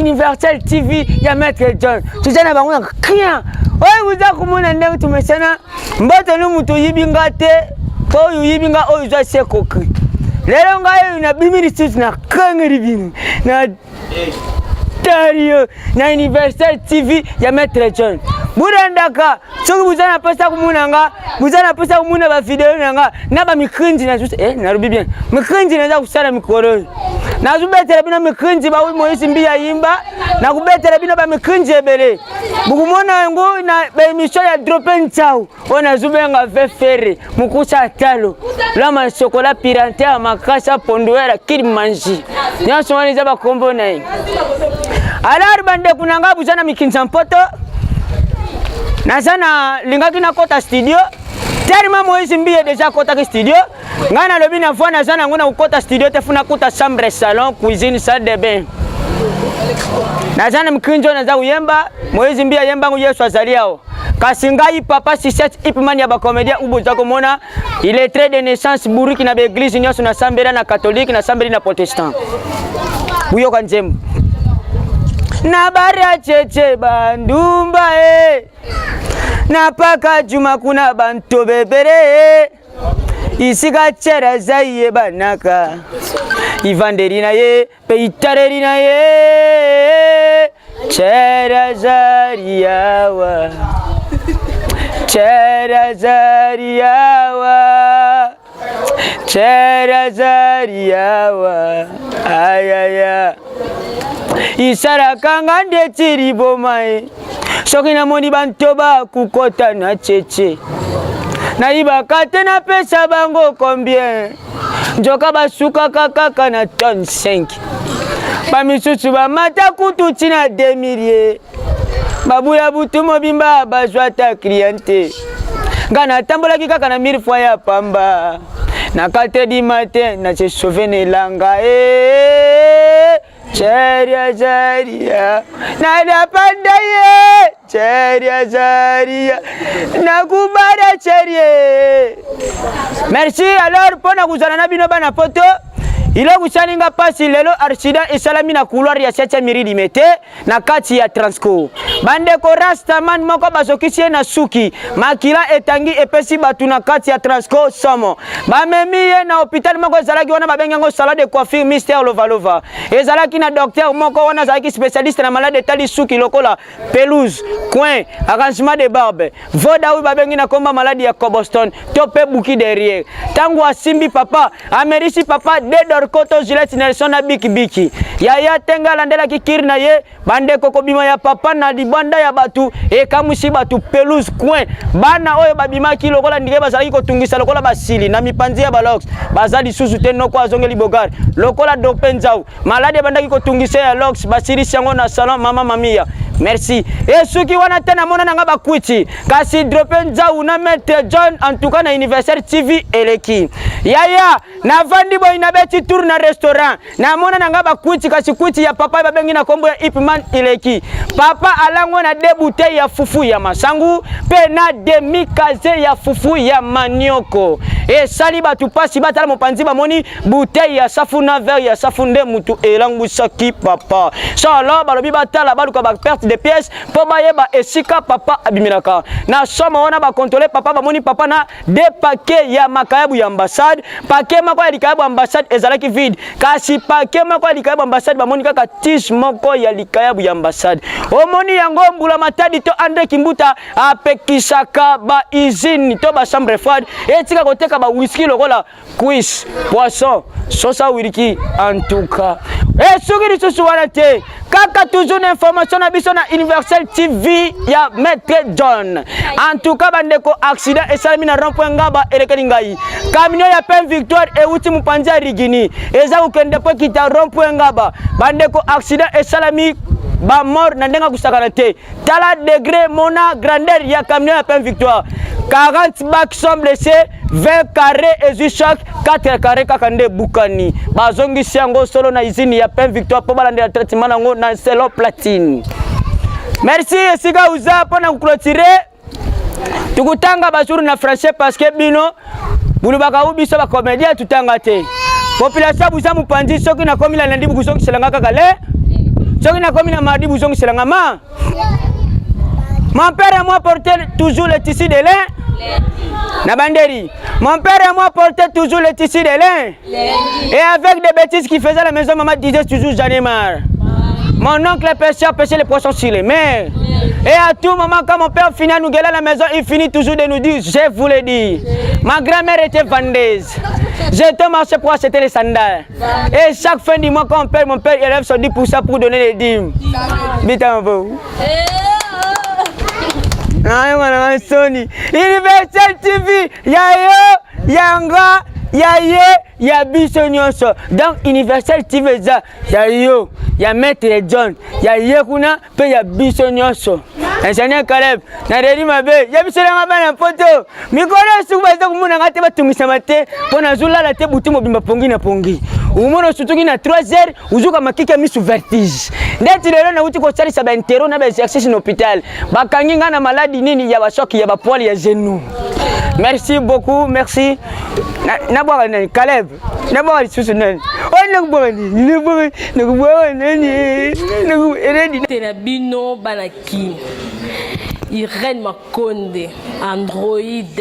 Universel TV ya Maître John. Toza na bango na rien. Oyo boza komona ndenge tumesana mboto no moto oyibi nga te mpo oyo oyibi nga oyo oza se koki. Lelo ngai oyo nabimi lisusu na kangeli bino na tario na Universel TV ya Maître John. Burandaka soki boza na mposa komona nga boza na mposa komona bavideo na nga na bamikrinzi na eh, nalobi bien mikrinzi naza kosala mikolo oyo nazobetela bino mikrinzi bawi moyisi mbi ya yimba nakobetela bino bamikrinzi ebele bokomona yango na baemission ya drope nsau oyo nazobenga ve fere mokusa talo lama sokola pirante ya makasi aponduela kilimanji nyonso wana eza bakombo na ye alors bandeko na ngai boza na mikinza mpoto naza na lingaki nakota studio tellement moïse mbiye deja akotaki studio ngai nalobi na voi naza nango na kokota studio te funa kuta chambre salon cuisine salle de bain naza na mikinzo naza koyemba moïse mbiye ayembango yesu azali awa kasi ngai papa sisete ipman ya bacomédien u boza komona il est très de naissance bouriki na baeglise nyonso nasambela na catholique nasambeli na protestant buyoka nzembo na baria cheche bandumba e na paka juma kuna banto bebele e isika chere aza yebanaka ivandeli na ye mpe italeli na ye chere azali awa chere azali awa chere azali awa ayaya isalaka nga ndeti liboma ye soki namoni banto bakukota na cheche nayibaka te napesa bango combien nzoka basukaka kaka na tonne 5 bamisusu bamata kutu ntina 2000 ye babuya butu mobimba bazwa ata client te nga natambolaki kaka na 1000 fois ya pamba na 4 du matin na se sauve na elanga e Cheria cheria nalapanda ye cheria cheria nakubara cherie. Merci alors mpo na kozala na bino bana poto iloko esali nga mpasi lelo accident esalami na couloir ya 7e rue Limete na kati ya Transco. Bandeko rastaman moko bazokisi ye na suki, makila etangi epesi bato na kati ya Transco somo. Bamemi ye na hôpital moko ezalaki wana babengi yango salon de coiffure Mister Lovalova. Ezalaki na docteur moko wana azalaki spécialiste na malade etali suki lokola pelouse, coin, arrangement de barbe. Voda oyo babengi na komba maladi ya coboston to pe buki derrière. Tango asimbi papa, amerisi papa de dorko to Juliette Nelson na biki biki. Yaya tenga alandelaki kiri na ye, bandeko kobima ya papa na libanda ya batu ekamwisi batu pelouse coin. Bana oyo babimaki lokola ndike bazalaki kotungisa lokola basili na mipanzi ya balox baza lisusu te noko azongeli bogare lokola dope nzau maladi ebandaki kotungisa ya lox basilisi yango na salon mama mamia merci esuki wana te namona nanga bakwiti kasi drope nzau na maître john en tout cas na universel tv eleki yaya navandi boyi nabeti tour na restaurant namona nanga bakwiti kasi kwiti ya papa babengi na kombo ya ipman eleki papa alango na de bouteille ya fufu ya masangu mpe na demi kaze ya fufu ya manioko esali bato mpasi batala mopanzi bamoni bouteille ya safu na verre ya safu nde mutu elangwisaki papa so alors balobi batala baluka ba perte de pièce mpo bayeba esika papa abimelaka na somo wana bakontrole papa bamoni papa na de paquet ya makayabu ya ambassade paquet moko ya likayabu ambassade ezalaki vide kasi paquet moko ya likayabu ambassade bamoni kaka tige moko ya likayabu ya ambassade omoni yango mbula matadi to andre kimbuta apekisaka ba usine to ba chambre froide etika koteka ba whisky lokola cuisse poisson sosa wiliki en tout cas esuki lisusu wana te kaka toujours na information na biso na universel tv ya maître john en tout cas bandeko accident esalemi na rond point ngaba elekeli ngai camion ya pain victoire euti mopanzi ya rigini eza kokende mpo ekita rond point ngaba bandeko accident esalami bamort na ndenge akosakana te Tala degré mona grandeur ya camion ya pain victoire. 40 bacs sont blessés, 20 carrés ezwi choc, 4 carrés kaka nde bukani. Bazongisi yango solo na usine ya pain victoire mpo balandela traitement yango na selo platine. Merci esika uza mpo na clôturer. Tukutanga bajour na français parce que bino bulubaka u biso ba comédien tutanga te. Population buza mupanzi soki nakomi la lundi bukozongisela nga kaka le. Soki nakomi na mardi bozongisela nga ma. Mon père et moi portait toujours le tissu de lin. Na banderi. Mon père et moi portait toujours le tissu de lin. Et avec des bêtises qu'il faisait à la maison, maman disait toujours j'en ai marre. Mon oncle pêcheur pêchait les poissons sur les mers. Et à tout moment, quand mon père finit à nous gueuler à la maison, il finit toujours de nous dire, je vous l'ai dit. Ma grand-mère était vendeuse. J'étais au marché pour acheter les sandales. Et chaque fin du mois, quand on père, mon père élève son 10% pour donner les dîmes. Sony. Universel TV, ya yo, ya nga, ya ye, ya biso nyonso. Donc Universel TV eza ya yo, ya Maître John, ya ye kuna mpe ya biso nyonso. Ingénieur Caleb, na redi mabe, ya biso nanga bana poto. Mikolo esuku baza komona nga te batungisama te mpo nazolala te butu mobimba pongi na pongi. Omona osutuki na 3 heures ozuka makiki ya misu vertige. Ndeti lelo nauti kosalisa ba interro na ba exercice na hôpital. Bakangi nga na maladi nini ya basoki ya bapoile ya genou. Merci beaucoup, merci. Nabwaka nani? Caleb. Nabwaka lisusu nani? Oyo nakubwaka nini? Nakubwaka nani? Eredi. Te na bino bana Kin. Irène Makonde, Android,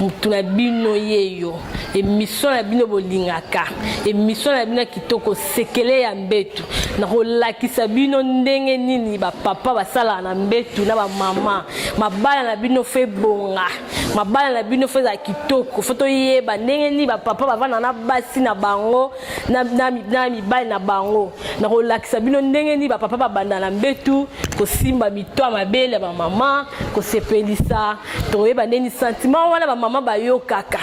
mutu na bino yeyo, emission na bino bolingaka, emission na bino ya kitoko, sekele ya mbetu. Nakolakisa bino ndenge nini ba papa basalaka na mbetu na ba mama. Mabala na bino fo ebonga, mabala na bino fo ezala kitoko, fo toyeba ndenge nini ba papa bavanda na basi na bango na, na, na mibali na bango. Nakolakisa bino ndenge nini ba papa babanda na mbetu kosimba mito ya mabele ya ba mama, kosepelisa. Tokoyeba ndenge nini sentiment wana ba mama bayokaka,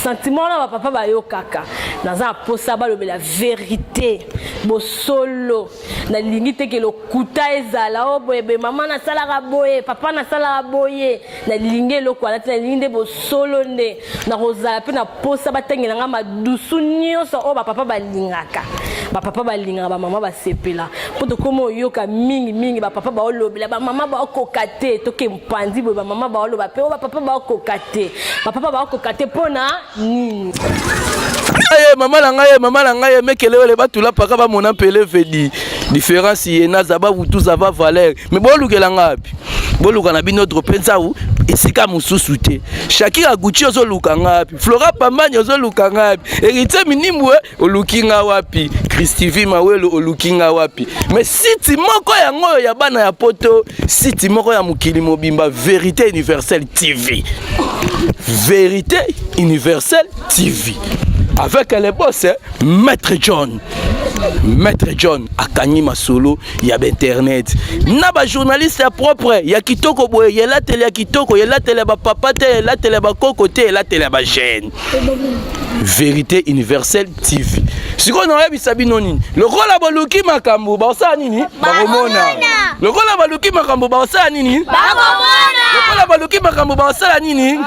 sentiment wana ba papa bayokaka. Naza na posa balobela verite, bosolo. Nalingi te ke lokuta ezala o boye boye, mama nasalaka boye, papa nasalaka boye. Nalingi eloko wana te, nalingi nde bosolo. Nde nakozala mpe na posa batangela nga madusu nyonso oyo bapapa balingaka. Bapapa balingaka bamama basepela, mpo tokómi oyoka mingi mingi bapapa baolobela bamama baokoka te. Toke mpanzi boye, bamama baoloba mpe oyo bapapa baokoka te, bapapa baokoka te mpo na nini? Aye mama na ngai, mama na ngai, mekelewele batula paka bamona mpele vedi différence ye na zaba butu zaba valeur. Me bolukela nga wapi? Boluka na bino drope nzau esika mosusu te. Shakira Gucci ozoluka nga wapi? Flora Pambani ozoluka nga wapi? Héritier Minimbwe oluki nga wapi? Christivi Mawelo oluki nga wapi? Mais site moko yango oyo ya bana ya poto, site moko ya mokili mobimba, Vérité Universelle TV. Vérité Universelle TV. Avec le boss, Maître John. Maître John akangi masolo ya internet na ba journaliste ya propre ya kitoko boye, yelateli ya kitoko, yelateli ya bapapa te, yelateli ya bakoko te, yelateli ya bajeune. Vérité Universelle TV. Sikoyo nayebisa bino nini? Lokola boluki makambo, bakosala nini? Bakomona. Lokola baluki makambo, bakosala nini? Lokola baluki makambo, bakosala nini?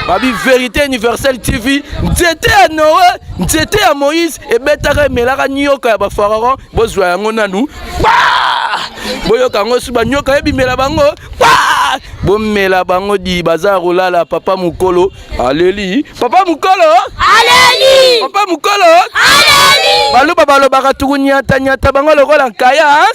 Babi Vérité Universelle TV, nzete ya Noé, nzete ya Moïse ebetaka emelaka nyoka ya bapharaon. Bozwa yango nanu, boyoka yango su banyoka ebimela bango, bomela bango di baza kolala. Papa mokolo aleli, papa mokolo aleli, papa mokolo aleli. Baluba balobaka tukunyata nyata bango lokola nkaya.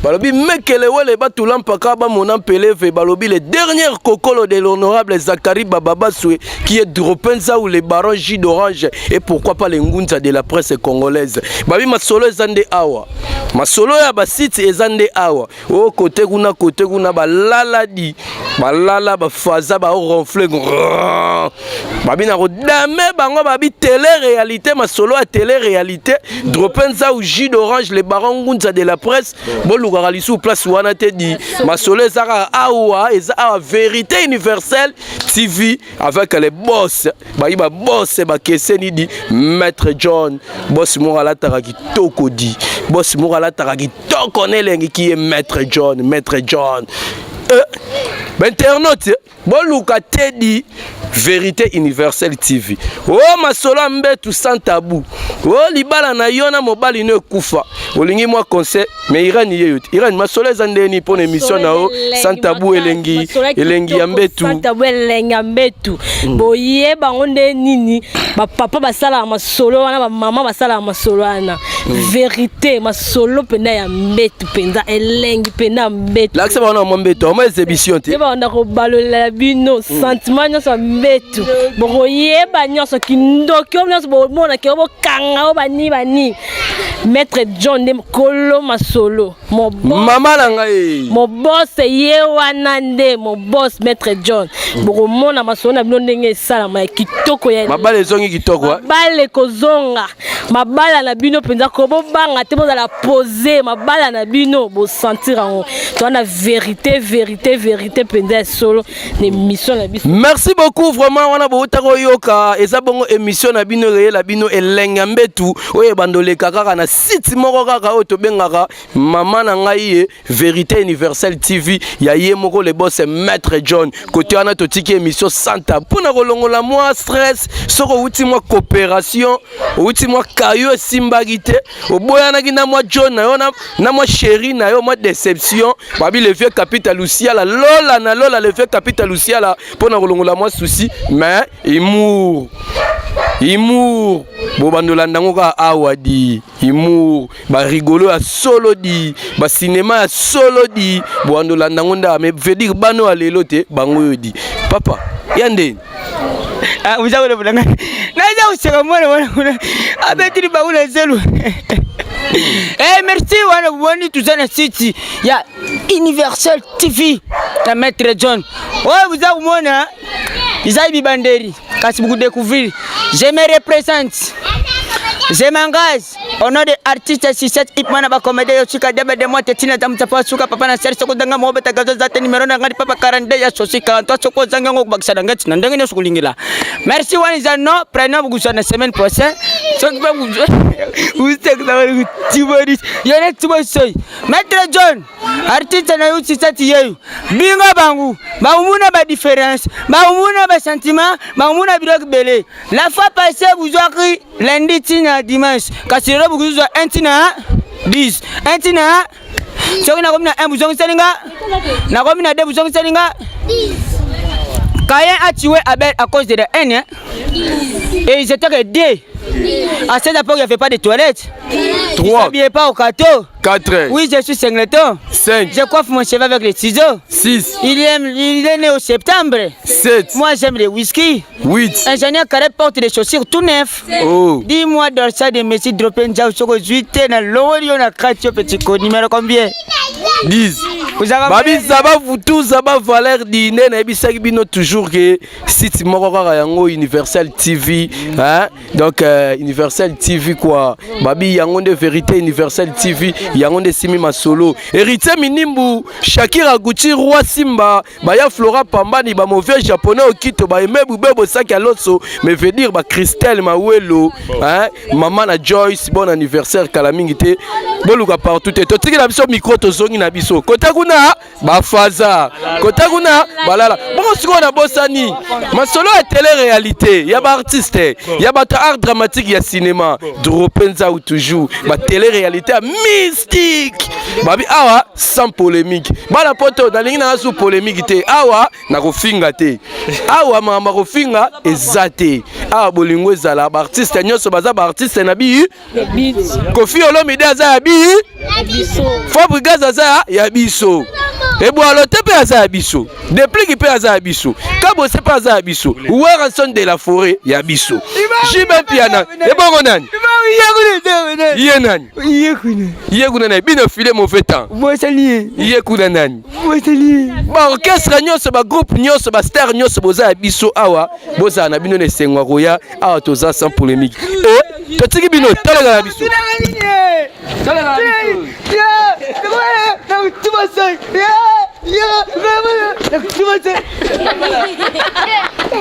Balobi mekelewele batula mpaka bamona mpeleve. Balobi le dernier kokolo de l'honorable Zacharie Bababaswe qui est Dropenza ou le baron J d'Orange et pourquoi pas les ngunza de la presse congolaise. Babi masolo eza nde awa, masolo ya basite eza nde awa. O kote kuna, kote kuna balala di balala bafaza baoronfle, babi na kodame bango. Babi télé réalité, masolo ya télé réalité. Dropenza ou J d'Orange, le baron ngunza de la presse, bolukaka lisusu place wana te di masolo eza kaka awa, eza awa. Vérité Universelle TV avec les boss, bayi ba boss bakeseni di Maître John, boss moko alataka kitoko di boss moko alataka kitoko na elengi qui est Maître John. Maître John. Eh, bainternaute boluka tedi vérité universelle tv o oh, masolo ya mbetu sans tabou o oh, libala na yo na mobali no ekufa olingi mwa conseil mais irani ye yo te irani masolo eza ndeni mpo na émission na yo sans tabou elengi elengi ya mbetu sans tabou elengi ya mbetu mm. boye bango nde nini bapapa basalaka masolo wana bamama basalaka masolo wana mm. verité masolo mpenza ya mbetu mpenza elengi mpenza ya mbetu lakisa bango na mwa mbetu ama exhibition te banda kobalolela bino mm. sentiment nyonso ya mbetu bokoyeba nyonso kindoki oyo nyonso bomonake oyo bokanga oyo bani bani maître john nde kolo masolo mama na ngai mobos ye wana nde mobos maître john bokomona masolo na bino ndenge esalama ya kitoko ya mabala ezongi kitoko mabala ekozonga mabala na bino mpenza ko bobanga te bozala pose mabala na bino bosentir yango toza na verité verité verité mpenza ya solo na émission na biso merci beaucoup vraiment wana bowuta koyoka eza bongo émission na bino eyela bino elenge ya mbetu oyo ebanda oleka kaka na site moko kaka oyo tobengaka mama na ngai ye vérité universelle tv ya ye moko le boss maître john kote wana totiki émission santa mpo na kolongola mwa stress soki owuti mwa coopération owuti mwa kayo esimbaki te oboyanaki na mwa john na yo na mwa chéri na yo mwa déception babi le vieux capita lusiala lola na lola le vieux capita lusiala mpo na kolongola mwa souci mais humour humour bobanda olanda yango kaka awa di humour barigolo ya solo di basinema ya solo di bobanda olanda yango nde mais veut dire bana ya lelo te bango oyo di papa ya ndeni ah, uza kolobela ngai naza koseka mwana wana kuna abetili bango na zelu Eh, merci wana boni toza na site ya Universal TV na Maître John. Oyo boza komona ezali bibandeli kasi bokodécouvrir. Je me représente. Je m'engage au nom de artiste 67 ipmana ba comédien yo sika debe de moi tetina za mutapa suka papa na seri soko zanga mo beta gazo za te numéro na ngani papa 42 ya sosi 43 soko zanga ngo kubakisa na ngati na ndenge nyonso kolingela. Merci wana eza no prénom bokozwa na semaine prochaine soki mpe yone tibosoi maître john artiste na yo sisati yeyo binga bangu bakumuna badifference bakumuna basentiment bakumuna biloko ebele la fois passé bozwaki lundi ntina dimanche kasi lelo bokozwa 1 ntina 10 1 ntina soki nakomi na 1 bozongiseli nga nakomi na 2 bozongiseli nga Caïn a tué Abel à cause de la haine. Hein? Et ils étaient que deux. À cette époque, il n'y avait pas de toilettes. 3. Ils ne s'habillaient pas au gâteau. 4. Oui, je suis singleton. 5. Je coiffe mon cheveu avec les ciseaux. 6. Il, aime, il est né au septembre. 7. Moi, j'aime les whisky. 8. Ingénieur Carré porte des chaussures tout neuf. Oh. Dis-moi, Dorsa de Messi, Dropen, Jao, Soko, 8, na Lowori, on a Kratio, petit con, numéro combien 10. Babi Zaba Vutu Zaba Valère Dine nayebisaki bino toujours que site moko kaka yango Universal TV hein? Donc euh, Universal TV quoi. Babi yango nde vérité Universal TV yango nde simi masolo. Héritier Minimbu, Shakira Gucci Roi Simba baya flora pambani ba mauvais japonais okito ba aime bube saki ya loso mais veut dire ba Christelle Mawelo hein maman na Joyce bon anniversaire kala mingi te boluka partout te totiki na biso micro tozongi na biso kota kuna bafaza kota kuna balala bongo sikoyo nabosani masolo ya tele réalité ya baartiste ya bato art dramatique ya cinéma drope nzau toujours ba tele réalité ya mystique babi awa sans polémique bana poto nalingi nanga su polémique te awa nakofinga te awa makambo ya kofinga eza te awa bolingo ezala baartiste nyonso baza baartiste na bi kofi olomide aza ya bi fabrigas aza ya biso ebwalo te mpe aza ya biso depliki mpe aza ya biso kabose mpe aza ya biso werrason de la forêt ya biso jb mpiana ebongo nani ye nani ye kuna nani bino file mauvais temps ye kuna nani baorchestre nyonso bagroupe nyonso bastar nyonso boza ya biso awa bozala na bino na esengo ya koya awa toza sans polémique e totiki bino talaka na biso talaka na biso